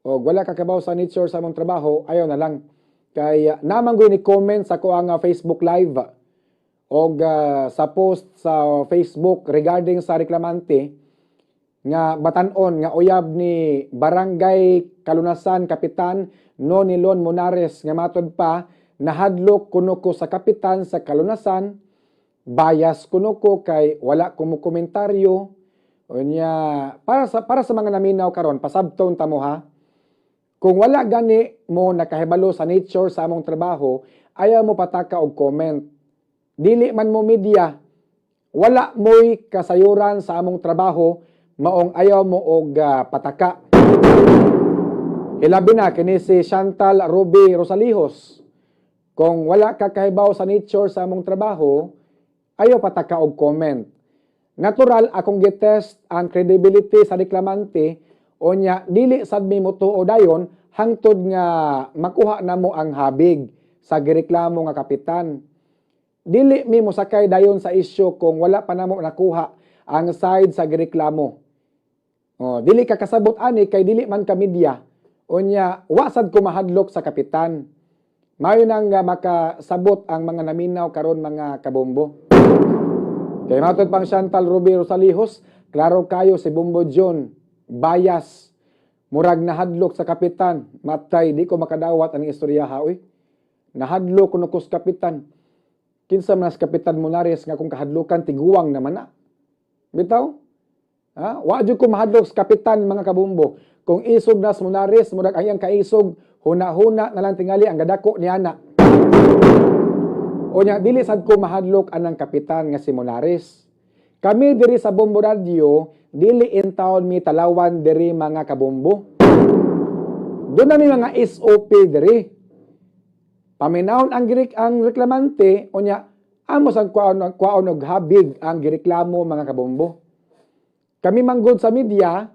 O wala ka kabaw sa nature sa among trabaho, ayaw na lang. Kay namang ni comment sa kuang Facebook Live og sa post sa Facebook regarding sa reklamante nga batan-on nga uyab ni Barangay Kalunasan Kapitan Nonilon Monares, nga matod pa nahadlok kuno ko sa kapitan sa Kalunasan, bias kuno ko kay wala ko mo komentaryo. Unya para sa mga naminaw karon, pasabton ta mo ha, kung wala gani mo nakahibalo sa nature sa among trabaho, ayaw mo pataka og comment. Dili man mo media, wala mo'y kasayuran sa among trabaho, maong ayaw mo og pataka. Hilabi na kini si Chantal Ruby Rosalijos. Kung wala ka kahibaw sa nature sa among trabaho, ayaw pataka og comment. Natural akong gitest ang credibility sa reklamante, unya dili sad mi motuo dayon hangtod nga makuha namo ang habig sa gireklamo nga kapitan. Dili mi mosakay dayon sa isyu kung wala pa namo nakuha ang side sa gireklamo. Oh, dili ka kasabot ani kay dili man ka media. Unya wa sad ko mahadlok sa kapitan. Mayo nang makasabot ang mga naminaw karon, mga kabombo. Kay matod pang Chantal Ruby Rosalijos, klaro kayo si Bombo John, bias. Murag nahadlok sa kapitan. Matay, di ko makadawat ang istorya ha, uy. Nahadlok kuno ko sa kapitan. Kinsa man sa Kapitan Monares nga kung kahadlokan, tiguang naman na. Bitaw? Ha? Wa jud ko mahadlok sa kapitan, mga kabombo. Kung isog na sa Monares, murag ang iyang kaisog, huna-huna na lang tingali ang gadako ni ana. Unya dili sad ko mahadlok anang kapitan nga si Monares. Kami diri sa Bombo Radio, dili in town mi talawan diri, mga kabombo. Duna mi mga SOP diri. Paminawon ang girik ang reklamante, unya amo sang kuwaon kuwaon og habig ang gireklamo, mga kabombo. Kami manggod sa media,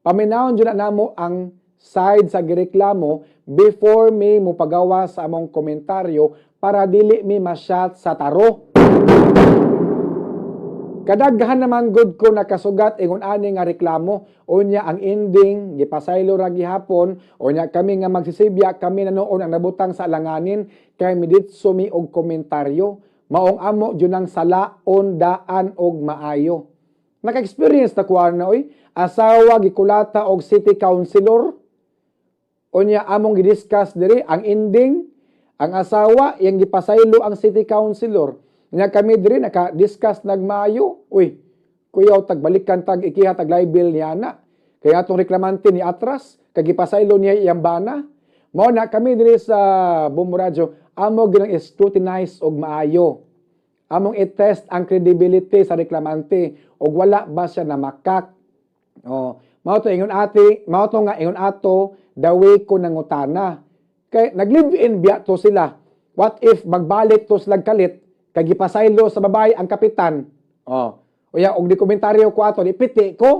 paminawon jud na namo ang side sa gireklamo before mi mopagawa sa among komentaryo para dili mi masyat sa taro. Kadaghan naman gud ko nakasugat ingon ani nga reklamo. Unya ang ending, gipasaylo ra gihapon. Unya kami nga magsisibya, kami na noon ang nabutang sa alanganin kay miditso mi og komentaryo. Maong amo jud ang salaon daan og maayo. Naka-experience na kuha na oy. Asawa gikulata og city councilor. Unya among gidiscuss diri ang ending, ang asawa iyang gipasaylo ang city councilor. Nya kami diri naka-discuss nagmayo. Uy, kuyaw tagbalikan tag ikiha tag libel niya na. Kaya atong reklamante ni atras kay gipasaylo niya iyang bana. Mao na kami diri sa Bombo Radyo, amo ginang scrutinize og maayo. Among i-test ang credibility sa reklamante og wala ba siya na makak. Oh, mao to ingon ati, mao to nga ingon ato the way ko nangutana. Kay nag-live-in biya to sila. What if magbalik to sila kalit kay gipasaylo sa babae ang kapitan? Oh. Uya og di komentaryo ko ato, di piti ko.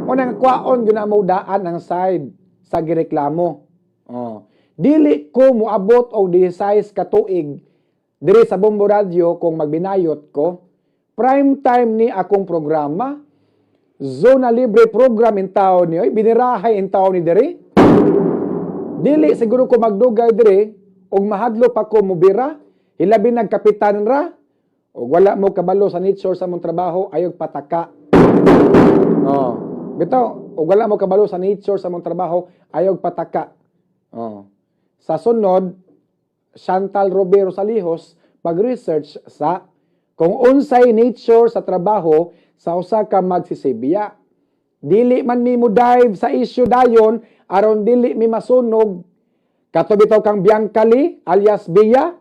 O nang kwaon gyud na mo daan ang side sa gireklamo. Oh. Dili ko moabot og 16 ka tuig diri sa Bombo Radio kung magbinayot ko. Prime time ni akong programa. Zona Libre program in taon ni oy, binirahay in taon ni diri. Dili siguro ko magdugay diri og mahadlo pa ko mubira, hilabi nagkapitan ra. Og wala mo kabalo sa nature sa mong trabaho, ayog pataka. Oh. Bitaw, og wala mo kabalo sa nature sa mong trabaho, ayog pataka. Oh. Sa sunod, Chantal Robero Salijos, pag-research sa kung unsay nature sa trabaho sa usa ka magsisibya. Dili man mi mo dive sa issue dayon aron dili mi masunog. Kato bitaw kang Bianca Lee alias Bia,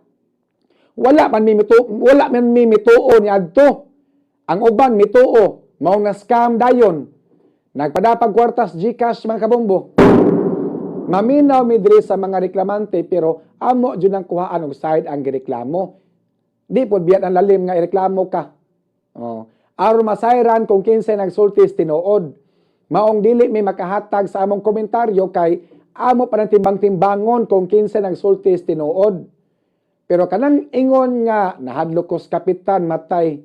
wala man mi mituo ni adto. Ang uban mituo, mao na scam dayon. Nagpadapag kwartas GCash, mga kabombo. Maminaw mi diri sa mga reklamante pero amo jud ang kuhaan og side ang gireklamo. Di pod biyat ang lalim nga ireklamo ka. Oh. Aron masayran kung kinsay nagsulti tinuod. Maong dili mi makahatag sa among komentaryo kay amo pa ng timbang-timbangon kung kinsay nagsulti tinuod. Pero kanang ingon nga nahadlok ko sa kapitan, matay.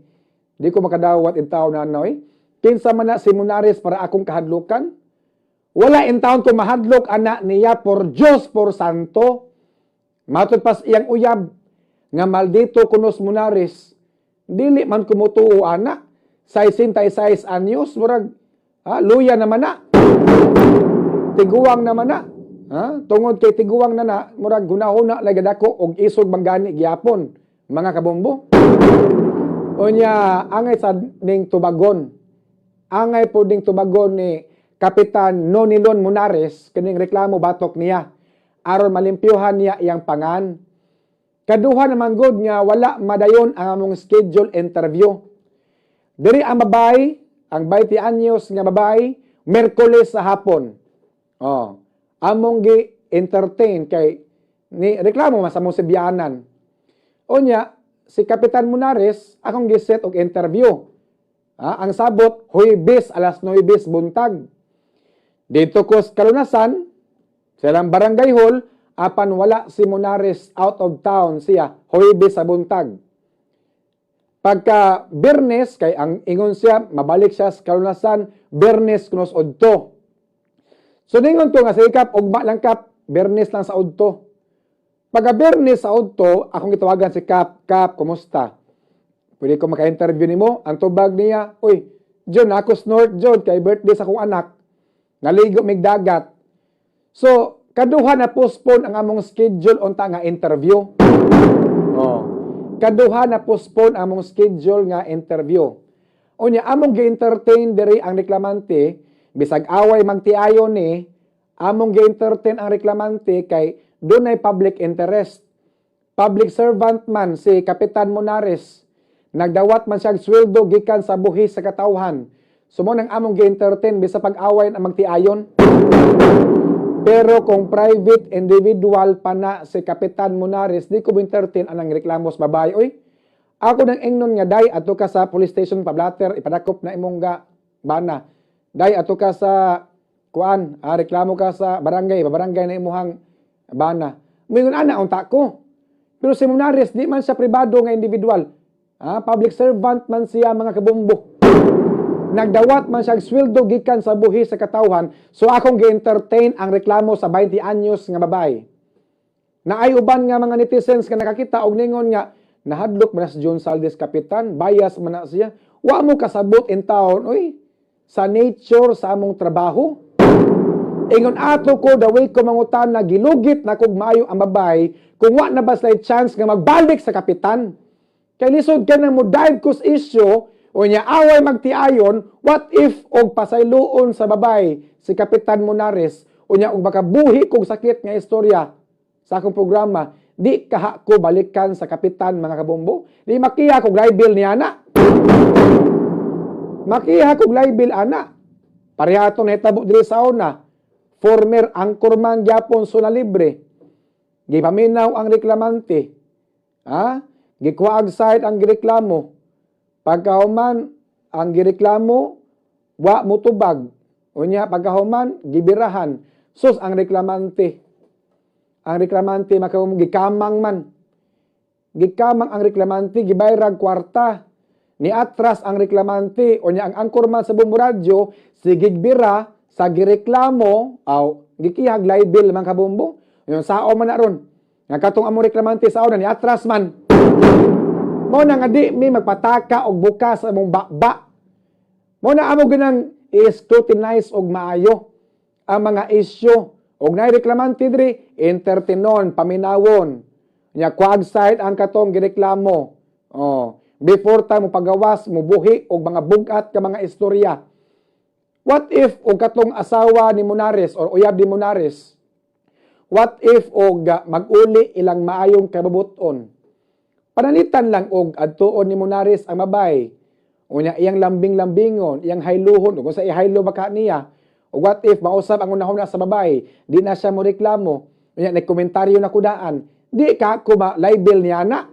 Di ko makadawat in tao na ano eh. Kinsa man na si Monares para akong kahadlukan? Wala in taon ko mahadlok ana niya, por Diyos, por Santo. Matud pas iyang uyab nga maldito kunos Munares, dili man kumutuo ana. 66 anyos, murag ha, luya naman na. Tiguang naman na. Ha? Tungod kay tiguang na na, murag gunahuna lagi dako og isog manggani gyapon, mga kabombo. Unya, angay sa ning tubagon. Angay po ning tubagon ni Kapitan Nonilon Munares kining reklamo batok niya aron malimpyuhan niya iyang pangan. Kaduha naman gud nga wala madayon ang among schedule interview. Diri ang babay, ang 20 anyos nga babay, Merkules sa hapon. Oh, among gi entertain kay ni reklamo man sa among Sibianan. Unya, si Kapitan Munares akong giset og interview. Ah, ang sabot Huwebes alas 9 buntag. Dito ko sa Kalunasan, sa ilang barangay hall, apan wala si Munares, out of town siya, Huwebes sa buntag. Pagka Bernes, kay ang ingon siya, mabalik siya sa Kalunasan, Bernes kunos udto. So ningon ko nga sa ikap, ugma lang kap, Bernes lang sa udto. Pagka Bernes sa udto, akong gitawagan si Kap, "Kap, kumusta? Pwede ko maka-interview nimo?" Ang tubag niya, "Uy, John, ako North John, kay birthday sa akong anak. Naligo mig dagat." So, kaduha na postpone ang among schedule unta nga interview. Oh. Kaduha na postpone ang among schedule nga interview. Unya, among gi-entertain diri ang reklamante, bisag away magtiayon ni, among gi-entertain ang reklamante kay dunay public interest. Public servant man si Kapitan Monares. Nagdawat man siya og sweldo gikan sa buhis sa katawhan. So mo nang among gi-entertain bisa pag-away ang magtiayon. Pero kung private individual pa na si Kapitan Munares, di ko entertain anang reklamo sa babae. Uy, ako nang ingnon nga, "Day, ato ka sa police station pablater, ipadakop na imong ga bana. Day, ato ka sa kuan, ah, reklamo ka sa barangay, barangay na imuhang bana." Moingon ana unta ko. Pero si Munares, di man siya pribado nga individual. Ah, public servant man siya, mga kabombo. Nagdawat man siya og sweldo gikan sa buhis sa katawhan, so akong gi-entertain ang reklamo sa 20 anyos nga babae. Naay uban nga mga netizens nga nakakita og ningon nga nahadlok man na si John Saldes kapitan, bias man na siya. Wa mo kasabot in taon, oy, sa nature sa among trabaho. Ingon ato ko, the way ko mangutan na gilugit na kog maayo ang babae, kung wa na ba sila chance nga magbalik sa kapitan. Kay lisod ka na mo dive kus issue, o niya away magtiayon, what if og pasayloon sa babae si Kapitan Monares, o niya og makabuhi kog sakit nga istorya sa akong programa, di kaha ko balikan sa kapitan, mga kabombo. Di makiha kog libel niya na. Makiha kog libel ana. Pareha ato nahitabo diri sa una. Former anchorman gyapon so na libre. Gipaminaw ang reklamante. Ha? Gikuha side ang gireklamo. Pagkahuman ang gireklamo wa mutubag. Unya pagkahuman gibirahan. Sus, ang reklamante. Ang reklamante makahum gikamang man. Gikamang ang reklamante, gibayrag kwarta. Ni atras ang reklamante o niya ang anchorman sa Bombo Radyo sige bira sa gireklamo aw gikihag libel, mga kabombo. Yung sao man na ron. Nga katong among reklamante sao na ni atras man. Mo na nga di mi magpataka og bukas sa among baba. Mo na amo ginang i-scrutinize og maayo ang mga issue. Og naay reklamante diri, entertainon, paminawon. Nya kuag side ang katong gireklamo. Oh, before ta mo pagawas, mo buhi og mga bugat ka mga istorya. What if og katong asawa ni Monares or uyab ni Monares? What if og mag-uli ilang maayong kababuton? Panalitan lang og adtuon ni Monares ang mabay. Unya iyang lambing-lambingon, iyang hayluhon, ug kung sa ihaylo baka niya. O what if mausab ang unahon sa babae, di na siya mo reklamo. Unya nagkomentaryo na kudaan, di ka ko ma libel niya na.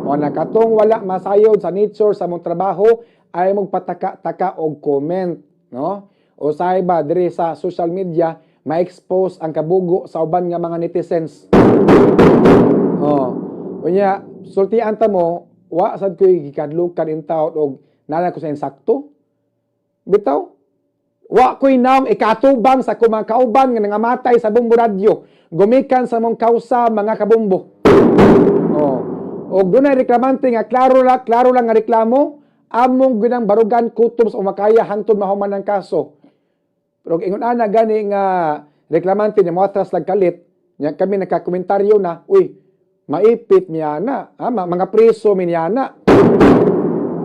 O na katong wala masayod sa nature sa mong trabaho ay magpataka-taka og comment, no? O sa iba diri sa social media ma-expose ang kabugo sa uban nga mga netizens. Oh. Unya sultian ta mo, wa sad ko'y gikadlukan in taon og nala ko sa insakto. Bitaw. Wa ko'y naong ikatubang sa akong mga kauban nga nangamatay sa Bombo Radyo. Gumikan sa mong kausa, mga kabombo. Oh. Og dunay reklamante nga klaro lang nga reklamo, among ginang barugan kutob sa umakaya hangtod mahuman ang kaso. Pero ingon ana gani nga reklamante ni moatras lag kalit, nya kami nakakomentaryo na, "Uy, maipit niya na, ha, mga preso mi niya na."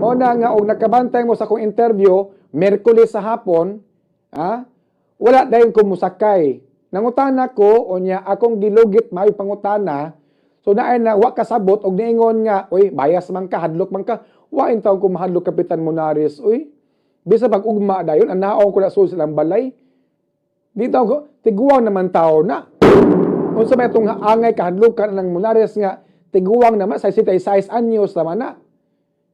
Mao na nga og nakabantay mo sa akong interview Merkules sa hapon, ha? Wala dayon ko musakay. Nangutana ko unya akong gilugit maayo pangutana. So naay na wa kasabot og niingon nga, "Uy, bias man ka, hadlok man ka." Wa intawon ko mahadlok Kapitan Monares, uy. Bisa pag ugma dayon, ang naong ko na sul silang balay. Dito ko, tiguang naman tao na. Unsa may itong angay kahadlokan ng Monares nga tiguang naman sa 66 anyos naman na.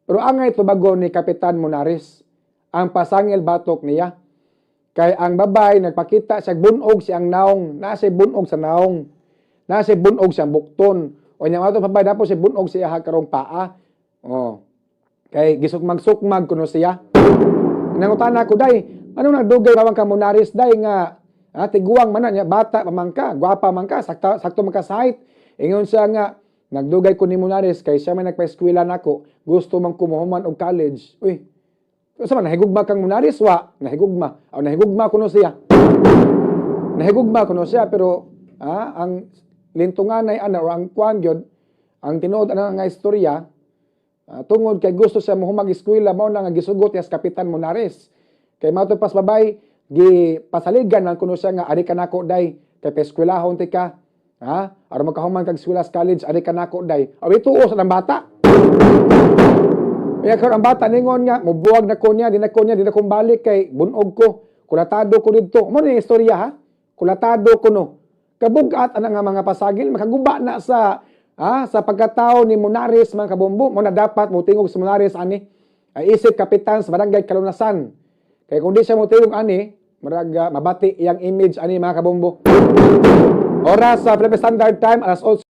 Pero angay tubagon ni Kapitan Monares ang pasangil batok niya. Kay ang babay nagpakita siya bunog siyang naong, nasa bunog sa naong. Nasa bunog siyang bukton. O nya ato babay dapo siya bunog siya karong paa. Oh. Kay gisukmag-sukmag kuno siya. Nangutana ko, "Day, anong nagdugay pa man ka Monares, day, nga tiguang man na niya, bata pa man ka, gwapa man ka, sakto, sakto man ka sa height?" Ingon siya nga, "Nagdugay ko ni Monares kay siya may nagpa-eskwela nako, gusto man ko mohuman og college." Uy, unsa man, nahigugma kang Monares? Wa, nahigugma. O nahigugma kuno siya. Nahigugma kuno siya, pero ang lintunganay ana o ang kuan gyud, ang tinuod ana nga istorya, tungod kay gusto siya mohumag eskwela, mao na nga gisugot niya sa Kapitan Monares. Kay mao pas babay gi pasaligan man kuno siya nga, "Ari ka nako, day, kay paeskwelahon ti ka. Ha? Aron makahuman kag eskwela sa college, ari ka nako, day." Aw ituo sa ng bata. Kaya karon ang bata ningon nga, "Mubuwag na ko niya, di na ko niya, di na ko balik kay bunog ko. Kulatado ko didto." Mao ni istorya, ha. Kulatado ko no. Kabugat ana nga mga pasagil makaguba na sa pagkatao ni Monares, mga kabombo. Mo na dapat mo tingog sa Monares ani. Ay isip kapitan sa barangay Kalunasan. Kay kung di siya mo tingog ani, murag mabati iyang image ani, mga kabombo. Oras sa Philippine Standard Time, alas 8.